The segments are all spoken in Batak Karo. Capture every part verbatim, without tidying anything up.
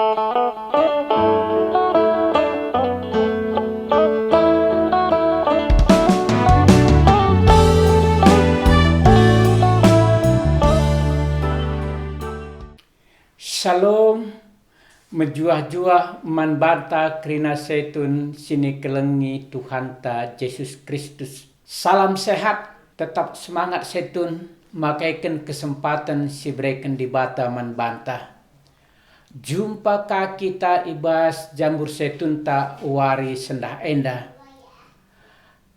Shalom, mejuah-juah man banta kerina setun si nikelengi Tuhanta Jesus Kristus. Salam sehat, tetap semangat setun, makaiken kesempaten si bereken Dibata man banta. Jumpa ka kita i bas jambur setunta wari sendah enda.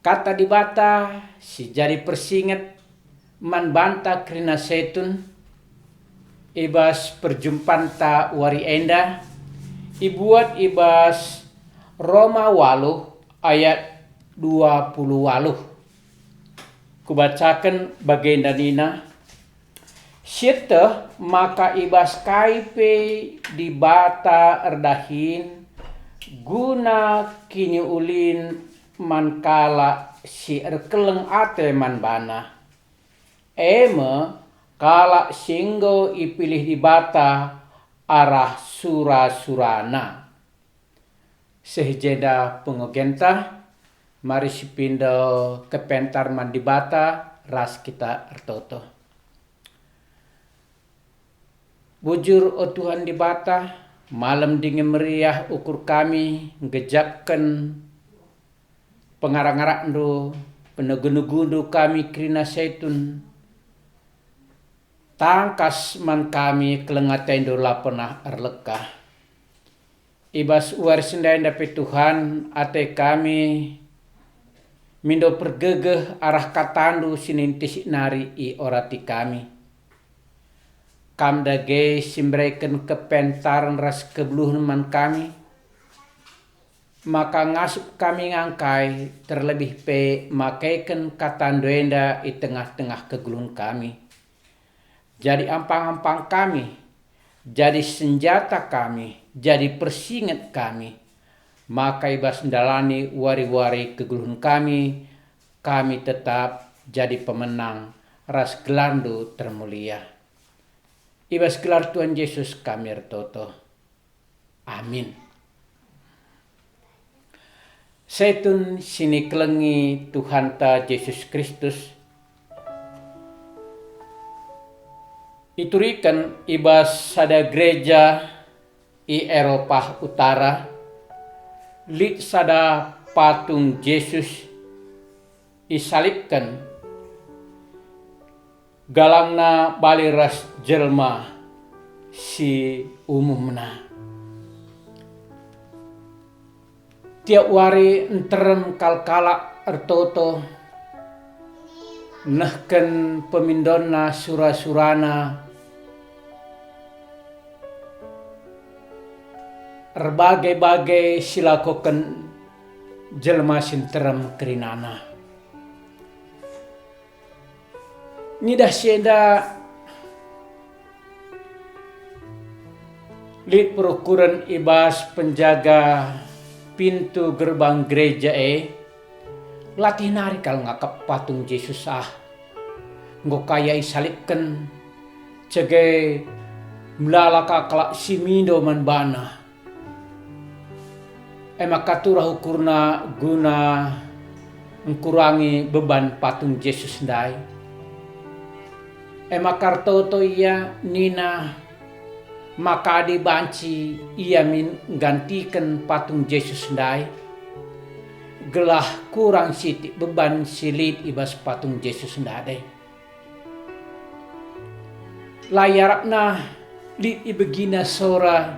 Kata Dibata si jadi persinget man banta kerina setun i bas perjumpanta wari enda, ibuat i bas Roma waluh ayat dua puluh waluh. Kubacaken bagenda nina, Sieteh maka i bas kai pe Dibata erdahin guna kiniulin man kalak si erkeleng ate man baNa, e me kalak si enggo ipilih Dibata arah sura-suraNa. Seh i jenda pengogenta, mari sipindo kepentar man Dibata ras kita ertoto. Bujur, o Tuhan Dibata, malem dingen meriah ukur kami nggejakken pengara-ngarakNdu, penegu-negundu kami kerina setun, tangkas man kami keleng ateNdu la pernah erlekah. I bas wari si ndai ndape Tuhan, ate kami mindo pergegeh arah kataNdu si nintisik nari iorati kami. Kam dage si mbereken kepentaren ras kebeluhen man kami, maka ngasup kami ngangkai, terlebih pe makeken kataNdu enda i tengah-tengah kegeluhen kami. Jadi ampang-ampang kami, jadi senjata kami, jadi persinget kami, maka i bas ndalani wari-wari kegeluhen kami, kami tetap jadi pemenang ras gelarNdu termulia. I bas gelar Tuhan Jesus kami ertoto. Amin. Setun si nikelengi Tuhanta Jesus Kristus, ituriken i bas sada gereja i Eropa Utara, lit sada patung Jesus isalibken, galangna bali ras jelma si umumna. Tiap wari nterem kal kalak ertoto nehken pemindonna sura-surana, erbage-bage si lakoken jelma si nterem kerinana. Ngidah si enda, lit perukuren i bas penjaga pintu gerbang gereja e, latih nari kal ngakap patung Jesus ah. Enggo ka ia isalibken, cege melala ka kalak si mindo man bana. E maka turah ukurna guna engkurangi beban patung Jesus ndai. E maka ertoto ia nina maka adi banci ia min nggantiken patung Jesus ndai, gelah kurang sitik beban si lit i bas patung Jesus ndai. La iarapna lit ibegina sora,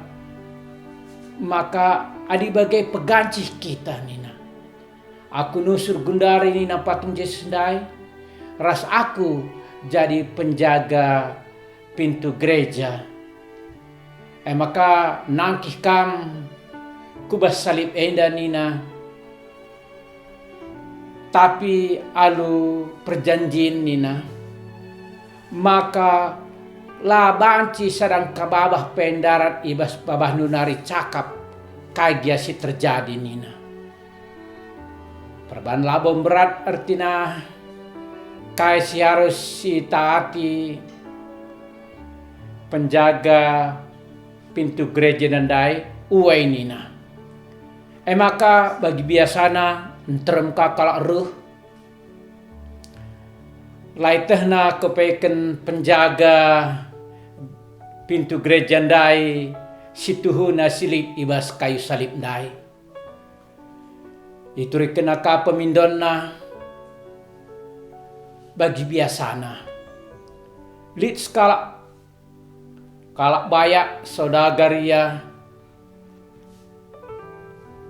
maka adi bage pegancih kita nina, "Aku nusur gundari," nina patung Jesus ndai, "ras aku jadi penjaga pintu gereja." E maka nangkih kam ku bas salib enda nina, tapi alu perjanjin nina, maka la banci sada engka babah pe ndarat i bas babahndu nari cakap kai gia si terjadi nina. Perban labo mberat ertina kai si arus sitaati penjaga pintu gereja ndai, uai nina. E maka bagi biasana nterem ka kalak reh. La ietehna kepeken penjaga pintu gereja ndai si tuhuna si lit i bas kayu salib ndai. Iturikenna ka pemindonna bagi biasana. Lit sekalak kalak bayak, saudagar ia.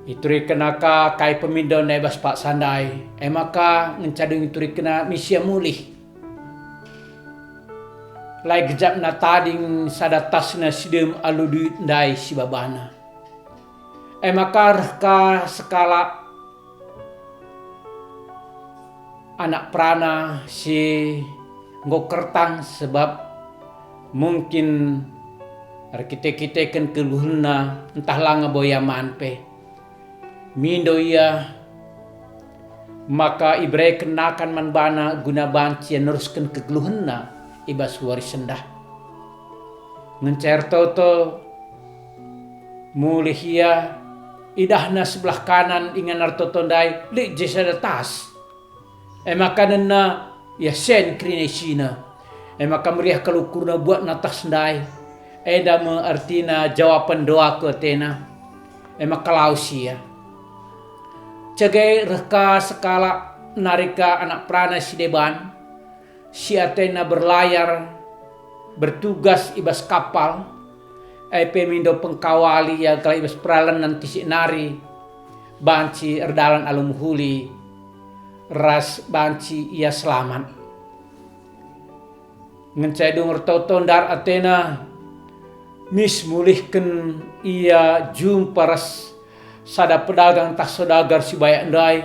Iturikenna ka kai pemindonna i bas paksa ndai, e maka ngenca dung iturikenna mis ia mulih. La igejapna tading sada tasna si dem alu duit ndai si babana. E maka reh ka sekalak anak perana si enggo kertang, sebab mungkin erkite-kiteken kegeluhenna ntah langa bo ia man pe. Mindo ia, maka ibereken nakan man bana guna banci ia nerusken kegeluhenna i bas wari sendah. Ngenca ertoto, mulih ia, idahna sebelah kanan ingan ertoto ndai lit je sada tas. E maka nena ia sen kerina isina. E maka meriah kal ukurna buatna tas ndai. Enda me ertina jawapen doaku atena. E maka lawes ia. Cage reh ka sekalak nari ka anak perana si deban, si atena berlayar, bertugas i bas kapal, e pe mindo pengkawali ia kalak i bas peralenen tisik nari, banci erdalan alu mehuli, ras banci ia selamat. Ngenca dung ertoto ndar atena, mis mulihken ia jumpa ras sada pedagang ntah saudagar si bayak ndai,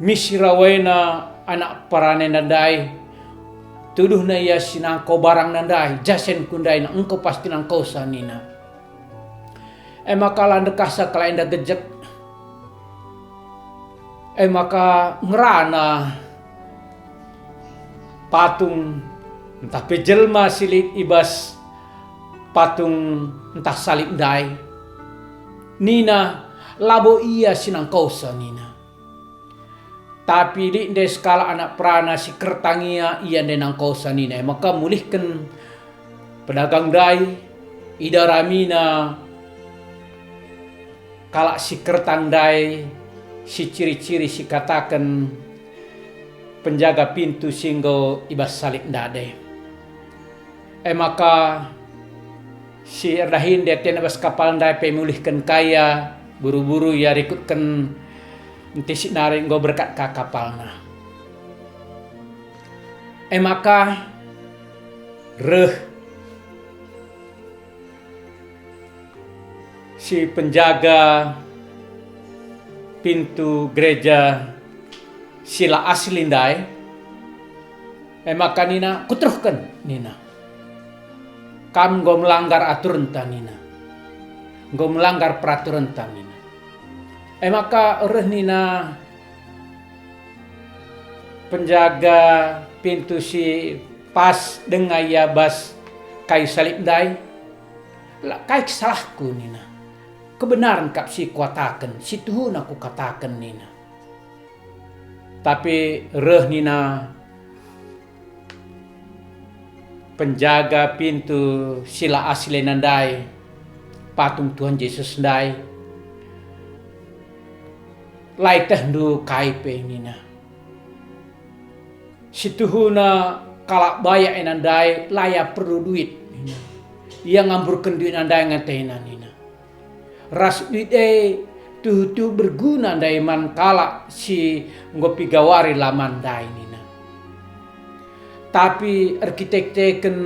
mis irawaina anak perana enda ndai. Tuduhna ia si nangko barangna ndai, "Jasenku ndai engko pasti nangkosa," nina. E maka la ndekahsa kalak enda gejek. E maka ngerana patung ntah pe jelma si lit i bas patung ntah salib ndai. Nina, "Labo ia si nangkosa," nina. Tapi lit ndai sekalak anak perana si kertang ia, ia ndai nangkosa nina. E maka mulihken pedagang ndai, idaramina kalak si kertang ndai, si ciri-ciri si kataken penjaga pintu si enggo i bas salib ndai. E maka si erdahin ndai atena bas kapal ndai pe mulihken ka ia, buru-buru ia rikutken ntisi nari enggo berkat ka kapalna. E maka reh si penjaga pintu gereja si la asli ndai, e maka nina, "Kuteruhken," nina. "Kam enggo melanggar aturenta," nina. "Enggo melanggar peraturenta," nina. E maka reh nina penjaga pintu si pas denga ia bas kayu salib ndai, "La kai salahku," nina. "Kebenaren kap si kukataken, si tuhuna kukataken," nina. Tapi reh nina penjaga pintu si la asli ndai, patung Tuhan Jesus ndai, "La ietehndu kai pe," nina. "Si tuhuna kalak bayak enda ndai la ia perlu duit," nina. "Ia ngamburken duit enda ndai nge atena," nina. "Ras duit e tuhu-tuhu berguna ndai man kalak si enggo piga wari la man ndai," nina. "Tapi erkite-kiteken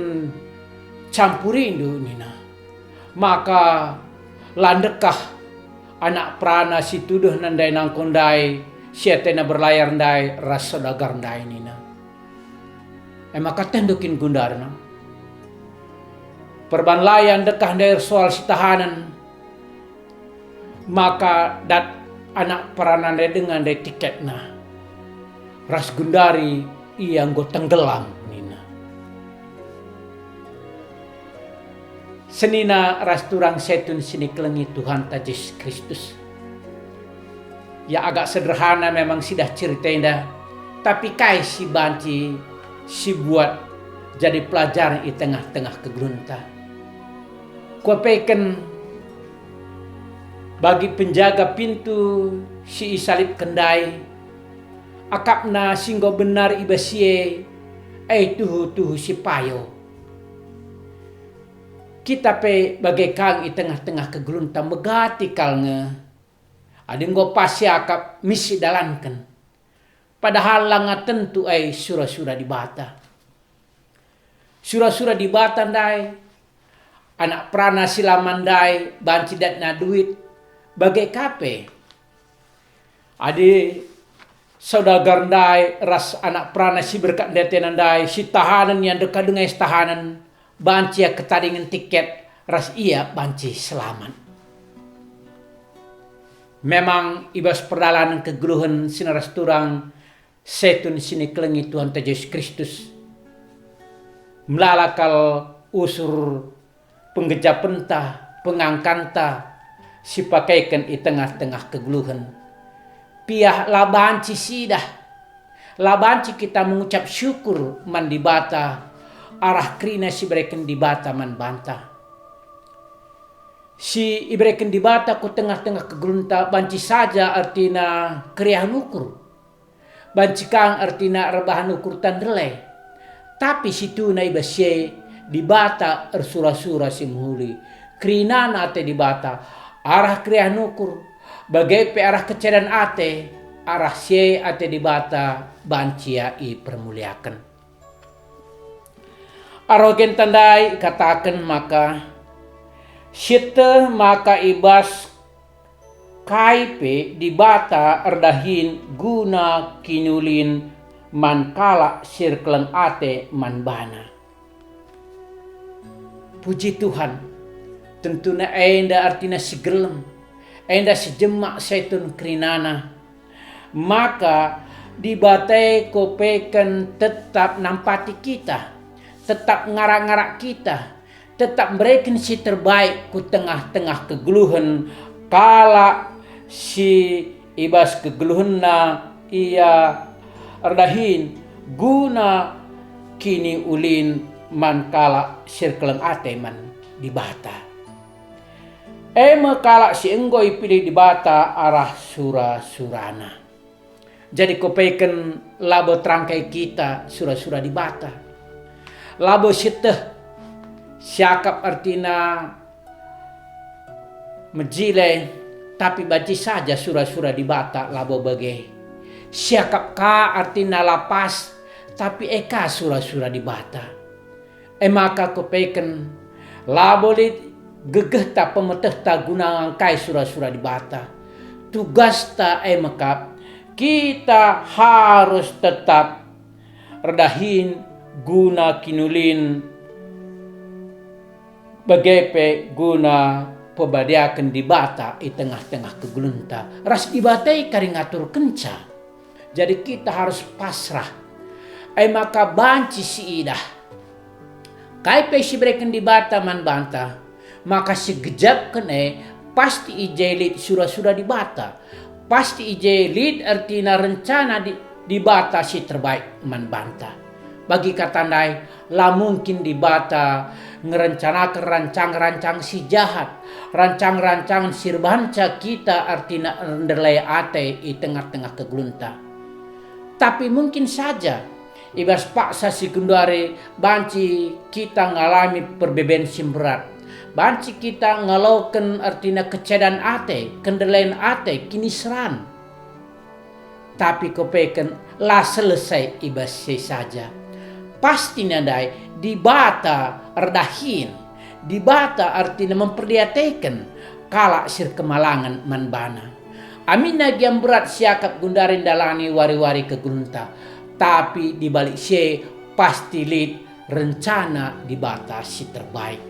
campurindu," nina, "maka la ndekah anak perana si tuduhna ndai nangko ndai, si atena berlayar ndai ras saudagar ndai," nina. E maka tehndu kin gendarina? Perban la ia ndekah ndai ersoal si tahanen, maka dat anak perana ndai denga ndai tiketna, ras gundari ia enggo tenggelam, nina. Senina ras turang setun si nikelengi Tuhanta Jesus Kristus. Ya, agak sederhana memang sidah cerita enda, tapi kai si banci sibuat jadi pelajaran i tengah-tengah kegeluhenta? Kuapeken bagi penjaga pintu si isalibken ndai, akapna si enggo benar i bas si e, e tuhu-tuhu si payo. Kita pe bage kal i tengah-tengah kegeluhenta megati kal nge. Adi enggo pas siakap, mis idalanken. Padahal langa tentu e sura-sura Dibata. Sura-sura Dibata ndai, anak perana si la man ndai banci datna duit, bage ka pe. Adi saudagar ndai ras anak perana si berkat ndatena ndai, si tahanen ia ndeka denga si tahanen, banci ia ketadingen tiket ras ia banci selamat. Memang i bas perdalanen kegeluhen si neras turang setun si nikelengi Tuhanta Jesus Kristus, melala kal usur penggejapenta, pengangkanta, si pakeken i tengah-tengah kegeluhen. Piah la banci siidah, la banci kita mengucap syukur man Dibata arah kerina si ibereken Dibata man banta. Si ibereken Dibata ku tengah-tengah kegeluhenta banci saja ertina keriahen ukur. Banci kang ertina erbahan ukur tandele. Tapi situhuna i bas si e, Dibata ersura-sura si mehuli. Kerinana ate Dibata arah keriahen ukur, bage pe arah kecedan ate, arah si e ate Dibata banci ia ipermuliaken. Arah bagenta ndai ikataken maka, sieteh maka i bas kai pe Dibata erdahin guna kiniulin man kalak si erkeleng ate man baNa. Puji Tuhan, tentuna enda ertina si gelem, enda si jemak setun kerinana. Maka Dibata e kuapeken tetap nampati kita, tetap ngarak-ngarak kita, tetap mbereken si terbaik ku tengah-tengah kegeluhen kalak si i bas kegeluhenna ia erdahin guna kiniulin man kalak si erkeleng ate man Dibata. E me kalak si enggo ipilih Dibata arah sura-suraNa. Jadi kuapeken labo terangkai kita sura-sura Dibata. Labo sieteh siakap ertina mejile, tapi banci saja sura-sura Dibata labo bage. Siakap ka ertina la pas, tapi e ka sura-sura Dibata. E maka kuapeken, labo lit gegehta pemetehta guna ngangkai sura-sura Dibata. Tugasta e mekap, kita harus tetap erdahin guna kiniulin bage pe guna pebadiaken Dibata i tengah-tengah kegeluhenta, ras Dibata e kari ngaturkenca. Jadi kita harus pasrah. E maka banci siidah kai pe si ibereken Dibata man banta, maka si gejapken e pasti i je lit sura-sura Dibata, pasti i je lit ertina rencana di, Dibata si terbaik man banta. Bagi kata ndai, la mungkin Dibata ngerencanaken rancang-rancang si jahat, rancang-rancang si erbahanca kita ertina erndele ate i tengah-tengah kegeluhenta. Tapi mungkin saja, i bas paksa si genduari banci kita ngalami perbeben si mberat. Banci kita ngaloken ertina kecedan ate, kendelen ate, kiniseran. Tapi kuapeken la selesai i bas si e saja. Pasti ndai Dibata erdahin, Dibata ertina memperdiateken kalak si erkemalangen man baNa. Aminna gia mberat siakap genduari ndalani wari-wari kegeluhenta, tapi di balik si e pasti lit rencana Dibata si terbaik.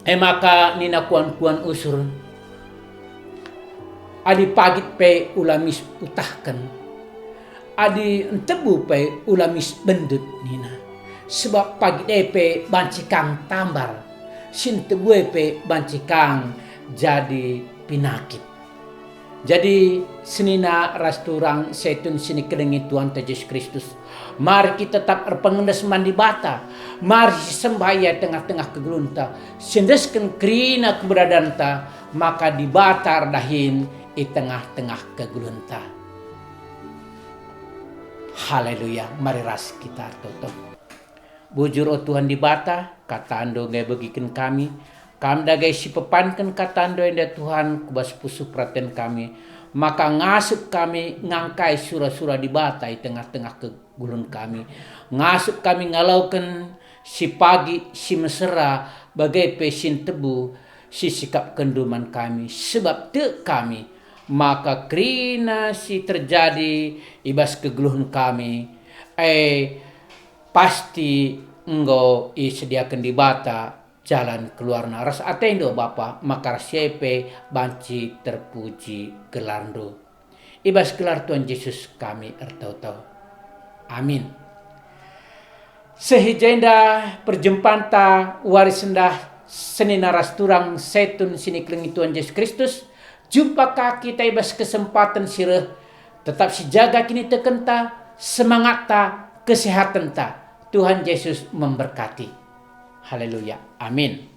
E maka nina kuan-kuan usur, adi pagit pe ula mis utahken, adi ntebu pe ula mis bendut nina, sebab pagit e pe banci kang tambar, si ntebu e pe banci kang jadi pinakit. Jadi, senina ras turang setun si nikelengi Tuhanta Jesus Kristus, mari kita tetap erpengendes man Dibata, mari sisembah Ia i tengah-tengah kegeluhenta, siendesken kerina keberadanta, maka Dibata erdahin i tengah-tengah kegeluhenta. Haleluya, mari ras kita ertoto. Bujur, o Tuhan Dibata, kataNdu nge begiken kami. Kam dage si pepanken kataNdu enda, Tuhan, ku bas pusuh peraten kami, maka ngasup kami ngangkai sura-sura Dibata i tengah-tengah kegeluhen kami. Ngasup kami ngaloken si pagi, si mesera, bage pe si ntebu, si sikapkenNdu man kami, sebab tek kami maka kerina si terjadi i bas kegeluhen kami, e, pasti enggo isediaken Dibata jalan keluarna. Ras atendu, Bapa, maka ras si e pe banci terpuji gelarNdu. I bas gelar Tuhan Jesus kami ertoto. Amin. Seh i jenda perjumpanta wari sendah senina ras turang setun si nikelengi Tuhan Jesus Kristus. Jumpa ka kita i bas kesempaten si reh. Tetap sijaga kinitekenta, semangatta, kesehatenta. Tuhan Jesus memberkati. Haleluya. Amin.